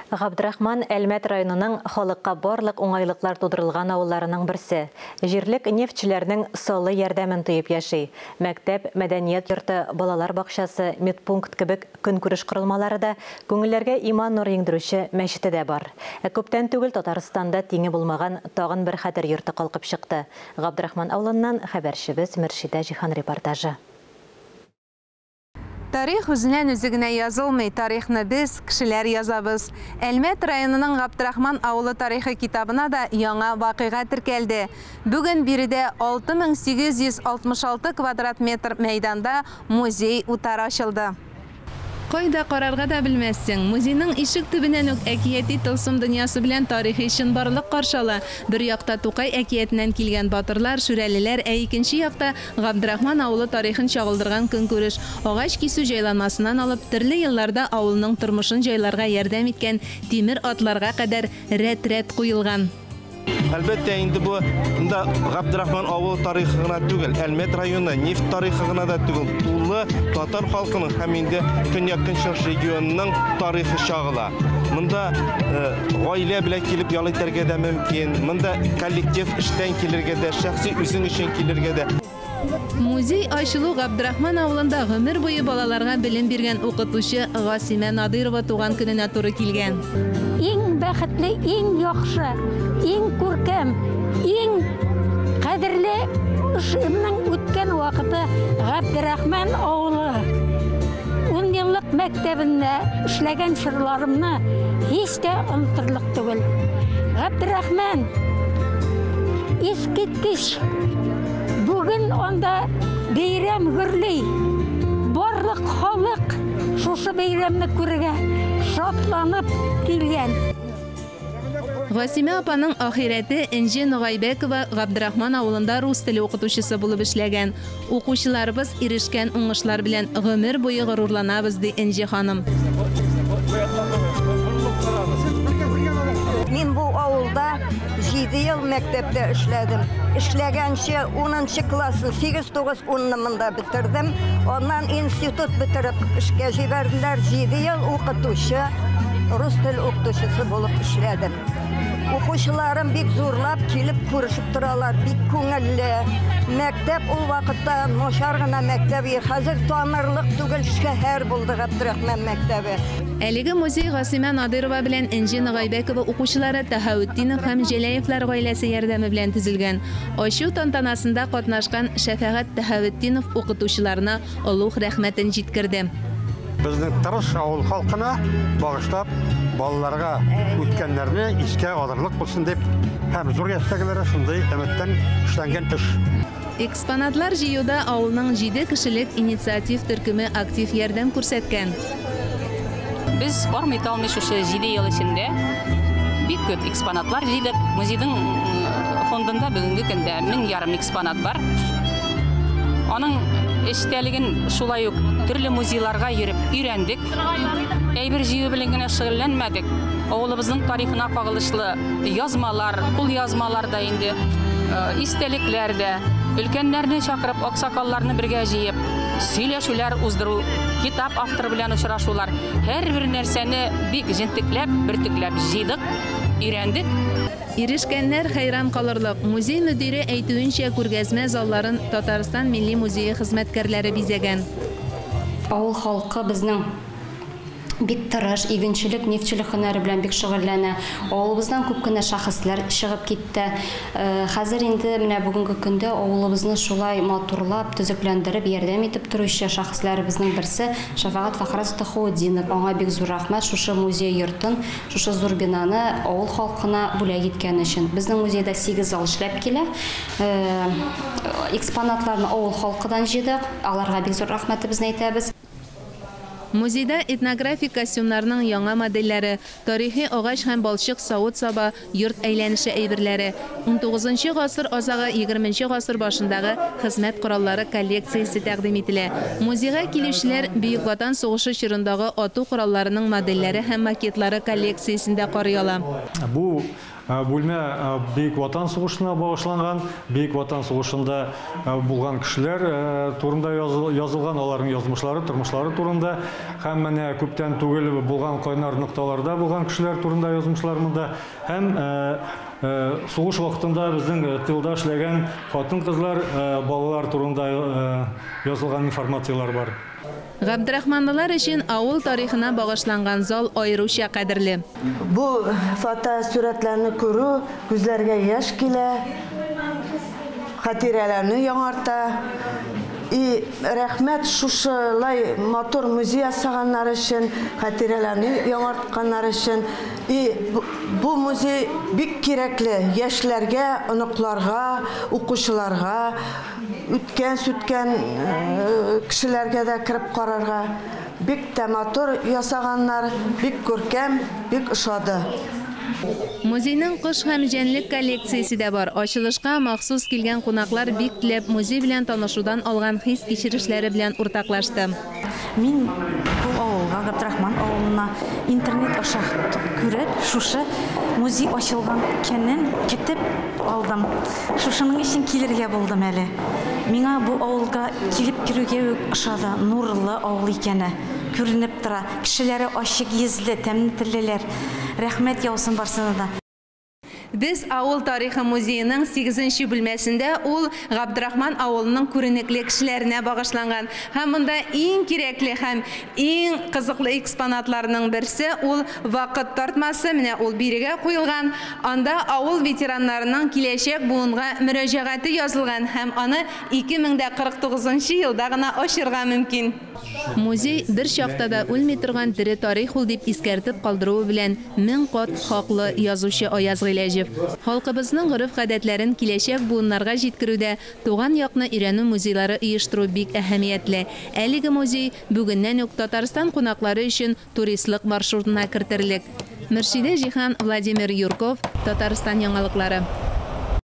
Габдрахман Әлмәт районының халыкка барлык уңайлыклар тудырылган авылларының берсе. Җирлек нефтьчеләрнең саллы ярдәмен тоеп яши. Мәктәп, мәдәният йорты, балалар бакчасы, медпункт кебек көнкүреш корылмалары да, күңелләргә иман нуры иңдерүче мәчете дә бар. Ә күптән түгел Татарстанда тиңе булмаган тагын бер хәтер йорты калкып чыкты. Габдрахман авылыннан хәбәрчебез Мөршидә Җиһан репортажы. Тарих үзеннән-үзе генә язылмый, тарихны без, кешеләр язабыз. Әлмәт районының Габдрахман авылы тарихы китабына да яңа вакыйга теркәлде. Бүген биредә 6866 квадрат метр мәйданда музей-утар ачылды. Кайда карарга да белмәссең. Музейның ишек төбеннән үк әкияти тылсым дөньясы белән тарихи чынбарлык каршы ала. Бер якта Тукай әкиятеннән килгән батырлар, шүрәлеләр, ә икенче якта Габдрахман авылы тарихын чагылдырган көнкүреш, агач кисү җайланмасыннан алып, төрле елларда авылның тормышын җайларга ярдәм иткән тимер атларга кадәр рәт-рәт куелган. Әлбәттә, инде бу монда Габдрахман авылы тарихы гына түгел, Әлмәт районы, нефть тарихы гына да түгел, тулы татар халкының һәм инде көньяк-көнчыгыш регионының тарихы чагыла. Монда гаилә белән килеп ял итәргә дә мөмкин, монда коллектив эштән килергә дә, шәхси үзең өчен килергә дә. Музей ачылу Габдрахман авылында гомер буе балаларга белем биргән укытучы Гасимә Надыйрова туган көненә туры килгән. Иң бәхетле, иң яхшы, иң күркәм, иң кадерле эшемнең үткән вакыты Габдрахман авылы. Ун еллык мәктәбендә эшләгән чорларымны һич тә онытырлык түгел. Габдрахман искиткеч. Бүген анда бәйрәм гөрли. Барлык халык шушы бәйрәмне күрергә шатланып килгән. Гасимә апаның ахирәте Энҗе Ногайбәкова Габдрахман авылында рус теле укытучысы булып эшләгән. Укучыларыбыз ирешкән уңышлар белән гомер буе горурланабыз, ди Энҗе ханым. Мин бу авылда 7 ел мәктәптә эшләдем. Эшләгәнче 10 классны 8, 9, 10-ны монда бетердем. Аннан институт бетереп эшкә җибәрделәр. 7 ел укытучы, рус тел укытучысы булып эшләдем. Укучыларым бик зурлап килеп күрешеп торалар, бик күңелле. Мәктәп ул вакытта начар гына мәктәп, хәзер танырлык түгел шәһәр булды Габдрахман мәктәбе. Әлеге музей Гасимә Надырова белән Энҗе Ногайбәкова укучылары Таһаутдинов һәм Җәләевләр гаиләсе ярдәме белән төзелгән. Ачу тантанасында катнашкан Шәфәгать Таһаутдинов укытучыларына олуг рәхмәтен җиткерде. Безнең тырыш авыл халкына багышлап балаларга үткәннәрне искә алырлык булсын дип һәм зур яшьтәгеләре шундый өметтән эшләнгән эш. Экспонатлар җыюда авылның 7 кешелек инициатив төркеме актив ярдәм күрсәткән. Без армый-талмый шушы 7 ел эчендә бик күп экспонатлар җыйдык. Музейның фондында бүгенге көндә 1500 экспонат бар. Аның эчтәлеген шулай ук төрле музейларга йөреп өйрәндек. Әйбер җыю белән генә шөгыльләнмәдек. Авылыбызның тарихына кагылышлы язмалар, кул язмалар да инде, истәлекләр дә, өлкәннәрне чакырып, аксакалларны бергә җыеп, сөйләшүләр уздыру, китап авторы белән очрашулар, һәрбер нәрсәне бик җентекләп, бөртекләп җыйдык, өйрәндек. Ирешкәннәр хәйран калырлык. Музей мөдире әйтүенчә, күргәзмә залларын Татарстан Милли музее хезмәткәрләре бизәгән. Авыл халкы безнең бик тырыш, игенчелек, нефтьчелек һөнәре белән бик шөгыльләнә. Авылыбыздан күп кенә шәхесләр чыгып китте. Хәзер инде менә бүгенге көндә авылыбызны шулай матурлап, төзекләндереп, ярдәм итеп торучы шәхесләребезнең берсе Шәфәгать Фәхрәз Тахаутдинов. Аңа бик зур рәхмәт шушы музей йортын, шушы зур бинаны авыл халкына бүләк иткән өчен. Безнең музейда 8 зал эшләп килә. Экспонатларны авыл халкыдан җыйдык. Аларга бик зур рәхмәтебезне әйтәбез. Музейда этнографик костюмнарның яңа модельләре, тарихи агач һәм балчык савыт-саба, йорт әйләнеше әйберләре, 19 гасыр азагы 20 гасыр башындагы хезмәт кораллары коллекциясе тәкъдим ителә. Музейга килүчеләр Бөек Ватан сугышы чорындагы ату коралларының модельләре һәм макетлары коллекциясен дә карый ала. Бу Бүлмә Бөек Ватан сугышына багышланган, Бөек Ватан сугышында булган кешеләр турында язылган, аларның язмышлары, тормышлары турында һәм менә күптән түгел булган кайнар нокталарда булган кешеләр турында язмышлар монда һәм сугыш вакытында безнең тылда эшләгән хатын-кызлар, балалар турында язылган информацияләр бар. Габдрахманлылар өчен авыл тарихына багышланган зал аеруча кадерле. Бу фотосурәтләрне күрү күзләргә яшь килә, хатирәләрне яңарта. И рәхмәт шушылай матур музей ясаганнар өчен, хатирәләрне яңартканнар өчен. И бу музей бик кирәкле яшьләргә, оныкларга, укучыларга, үткән-сүткән кешеләргә дә кереп карарга. Бик тә матур ясаганнар, бик күркәм, бик ошады. Музейның кош һәм җәнлек коллекциясе дә бар. Ачылышка махсус килгән кунаклар бик теләп музей белән танышудан алган хис-кичерешләре белән уртаклашты. Мин бу авылга, Габдрахман авылына интернет аша күреп, шушы музей ачылган көнен көтеп алдым. Шушының өчен килергә булдым әле. Миңа бу авылга килеп керүгә үк ошады, нурлы авыл икәне күренеп тора. Кешеләре ачык йөзле, тәмле теллеләр. Рәхмәт яусын барсына да. Без авыл тарихы музееның 8нче бүлмәсендә, ул Габдрахман авылының күренекле кешеләренә багышланган. Һәм монда иң кирәкле һәм иң кызыклы экспонатларның берсе ул вакыт тартмасы, менә ул бирегә куелган. Анда авыл ветераннарының киләчәк буынга мөрәҗәгате язылган һәм аны 2049 елда гына ачырга мөмкин. Музей бер чакта да үлми торган тере тарих ул дип искәртеп калдыруы белән мең кат хаклы язучы Аяз Гыйләҗев. Халкыбызның гореф-гадәтләрен киләчәк буыннарга җиткерүдә туган якны өйрәнү музейлары оештыру бик әһәмиятле. Әлеге музей бүгеннән үк Татарстан кунаклары өчен туристлык маршрутына кертерлек. Мөршидә Җиһан, Владимир Юрков, Татарстан яңалыклары.